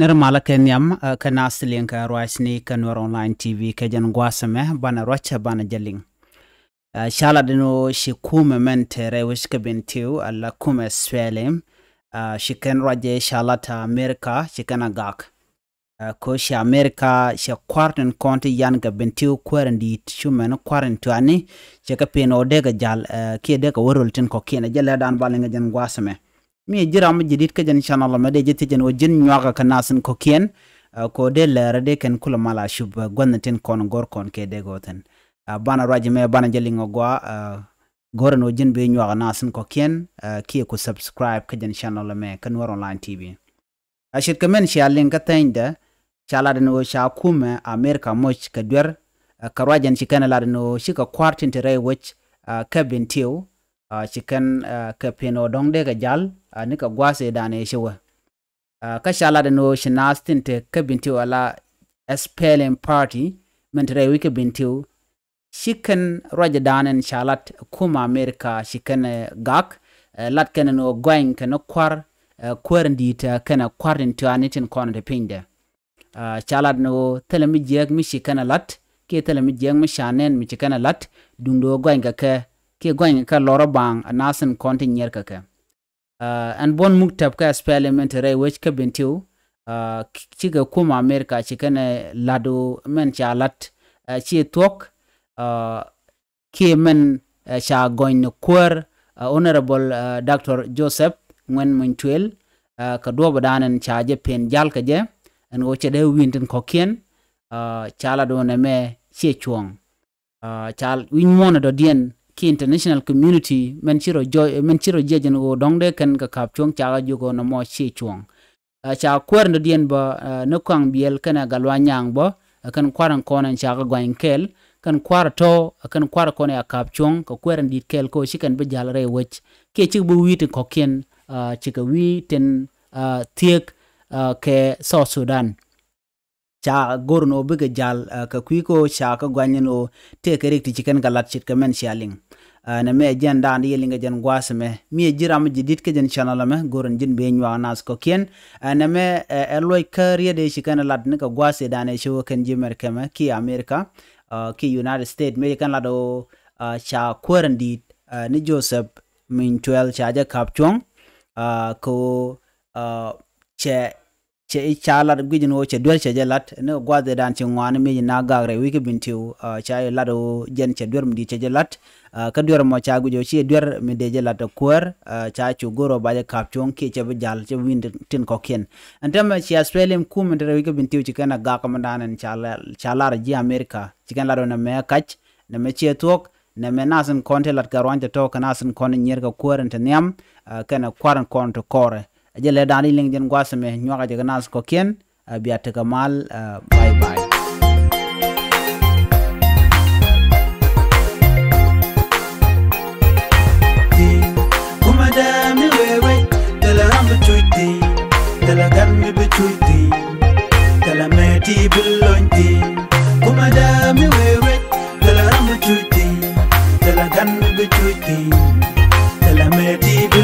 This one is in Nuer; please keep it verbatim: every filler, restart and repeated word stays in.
Nir malä kɛ nhiam, ɛ, kä naath ti liŋ kɛ ruacni kä Nuɛr Online T V kɛ jɛn gua̱a̱th ɛmɛ, banɛ ruac banɛ jɛ liŋ. Ɛ, ca lat ɛn ɣöö ci kumɛ mɛn te rɛy wec kä Bentiu, ala kumɛ Australia, ɛ, ci kɛn ruac jɛ ca lat America, ci kɛn a gak. Ɛ, kɛ ɣöö ci America cɛ kua̱r tin kɔn ti yan kɛ Bentiu kuäär in di̱i̱t cu mɛn kua̱r in tuani, cɛ kɛ pen ɣöö dee kɛ jal, ɛ, kiɛ dee kɛ wä röl tin kɔ̱kiɛn. Ɛ jɛ lɛ daan ba liŋ kɛ jɛn gua̱a̱th ɛmɛ. Mi ji̱ ram mi ji̱ di̱t kä jɛn channel ɛmɛ, dee ji̱ thiec ɛn ɣöö ji̱n nyuakä kɛ naath tin kɔ̱kiɛn, ɛ, kɛ ɣöö dee lɛr dee kɛn kulɛ mal a cup, ɛ, gua̱th ni tin kɔn go̱r kɔn kɛ dee go̱o̱thin. Ɛ, banɛ ruac ɛmɛ banɛ jɛ liŋ ɛ gɔaa, ɛ, go̱r ɛn ɣöö ji̱n bi nyuakä naath tin kɔ̱kiɛn, ɛ, kiɛ ku subscribe kä jɛn channel ɛmɛ kä Nuɛr Online T V. A ce̱tkɛ mɛn cia liŋ kä thɛnydɛ, ca lat ɛn ɣöö ca kumɛ America moc kɛ duer, ɛ, kɛ ruac ɛn ci kɛn ɛ lat ɛn ɣöö cikɛ kua̱r tin te rɛy wec, ɛ, kä Bentiu, ɛ, ci kɛn, ɛ, kɛ pen ɣöö dɔ̱ŋ dee kɛ jal, ɛ, ni kɛ gua̱a̱th ëëdan ëë ci wä. Ɛ, kä ca lat ɛn ɣöö ci naath tin te kä Bentiu ala S P L M party mɛn te rɛy wec kä Bentiu, ci kɛn ruacdan ɛn ca lat kumɛ America ci kɛn, ɛ, gak, ɛ, lat kɛn ɛn ɣöö gɔany kɛn kua̱r, ɛ, kuäär in di̱i̱t, ɛ, kɛn kua̱r tin tuani tin kɔn te pinydɛ. Ɛ, ca lat ɛn ɣöö thilɛ mi jiääk mi ci kɛn ɛ lat, kiɛ thilɛ mi jiääk mi ca nɛn mi ci kɛn ɛ lat, duundɛ ɣöö gɔany kɛ kɛ, kiɛ gɔany kɛ kɛ lɔr ɛ baaŋ ɛ naath tin kɔn ti nyier kɛ kɛ. Ɛ, ɛn buɔ̱n muk tɛp kä S P L M mɛn te rɛy wec kä Bentiu, ɛ, cikɛ kumɛ America ci kɛn ɛ lat ɣöö mɛn ca lat, ɛ, ci thuɔ̱k, ɛ, kiɛ mɛn, ɛ, ca gɔny ni kuäär, ɛ, Honorable, ɛ, Doctor Joseph Ŋuɛn Munytuel, ɛ, kɛ duɔ̱ɔ̱pdan ɛn ca jɛ pen jal kɛ jɛ, ɛn ɣöö cɛ dee wi̱i̱n tin kɔ̱kiɛn, ɛ, ca lat ɣöö nɛmɛ ciɛ cuɔ̱ɔ̱ŋ. Ɛ, ca wi̱ny muɔ̱ɔ̱n ɛ dɔ̱diɛn ki international community mɛn ci rɔ jɔc, mɛn ci rɔ jiɛc ɛn ɣöö dɔ̱ŋ dee kɛn kɛ ka̱p cuɔ̱ŋ, ca kɛ jiök ɣöö nɔmɔ ciɛ cuɔ̱ɔ̱ŋ. Ɛ, ca kuäär in dɔ̱diɛn bä, ɛ, ni Kɔaŋ Biɛl kɛnɛ Gatluak Nyaŋ bä, ɛ, kɛn kua̱r in kɔn in ca kɛ gɔany kɛɛl, kɛn kua̱r tɔ̱, ɛ, kɛn kua̱r kɔn in ca ka̱p cuɔ̱ŋ, kɛ kuäär in di̱i̱t kɛɛl kɛ ɣöö ci kɛn bi jal rɛy wec. Kiɛ cikɛ bi wi̱i̱ tin kɔ̱kiɛn, ɛ, cikɛ wi̱i̱ tin, ɛ, thiek, ɛ, kɛ South Sudan. Ca go̱r ɛn ɣöö bikɛ jal, ɛ, kɛ kui̱ kä ɣöö ca kɛ gɔany ɛn ɣöö tëëkɛ rik ti ci kɛn kɛ lat ce̱tkɛ mɛn cia liŋ. Ɛ, nɛmɛ ɛ jɛn daan di yɛ liŋ kɛ jɛn gua̱a̱th ɛmɛ. Mi ɛ ji̱ ram mi ji̱ di̱t kä jɛn channel ɛmɛ, go̱r ɛn ji̱n bee nyuak naath kɔ̱kiɛn. Ɛ, nɛmɛ, ɛ, ɛ luɔc kä riet ëë ci kɛn ɛ lat ni kɛ gua̱a̱th ëëdan ëë ci wä kɛn ji̱ Mɛrkɛ mɛ kiɛ America, ɛ, kiɛ United States, mëë ci kɛn lat ɣöö, ɛ, ca kuäär in di̱i̱t, ɛ, ni Joseph Munytuel ca jɛ ka̱p cuɔ̱ŋ, ɛ, kɛ ɣöö, ɛ, cɛ cɛ i̱ ca lat guic ni ɣöö cɛ duer cɛ jɛ lat ni gua̱th ëëdan ci ŋuan mi ci na gak rɛy wi̱c kä Bentiu, ɛ, ca i̱ lat ɣöö jɛn cɛ duer mi di̱i̱t cɛ jɛ lat, ɛ, kä duer ɛmɔ ca guic ɣöö ci duer mi dee jɛ lat ɛ kuäär, ɛ, ca cu go̱r ɣöö ba jɛ ka̱p cuɔ̱ŋ kiɛ cɛ bi jal cɛ wi̱i̱n tin, tin kɔ̱kiɛn. Ɛn täämɛ ci Australia kumɛ te rɛy wi̱c kä Bentiu ci kɛn ɛ gak kɛ mɛndan ɛn ca la-, ca lar ji̱ America ci kɛn lat ɣöö nɛmɛ kac, nɛmɛ ciɛ thuɔ̱k, nɛmɛ naath in kɔn ti lat kɛ ruany tɔ̱tɔ̱ kɛ naath in kɔn nyier kɛ kuäär in te nhiam, ɛ, kɛnɛ kua̱r in kɔn te kɔrɛ. Ɛ jɛ lɛ da̱a̱n i̱ liŋ jɛn gua̱a̱th ɛmɛ nyuakä jɛ kɛ naath kɔ̱kiɛn, ɛ, bia tekɛ mal, ɛ, bye bye. Kumɛ dee mi wee wec, thilɛ ram bi cuc thi̱n, thilɛ gan mi bi cuc thi̱n, thilɛ mɛ ti bi lony thi̱n. Kumɛ dee mi wee wec, thilɛ ram bi cuc thi̱n, thilɛ gan mi bi cuc thi̱n, thilɛ mɛ ti bi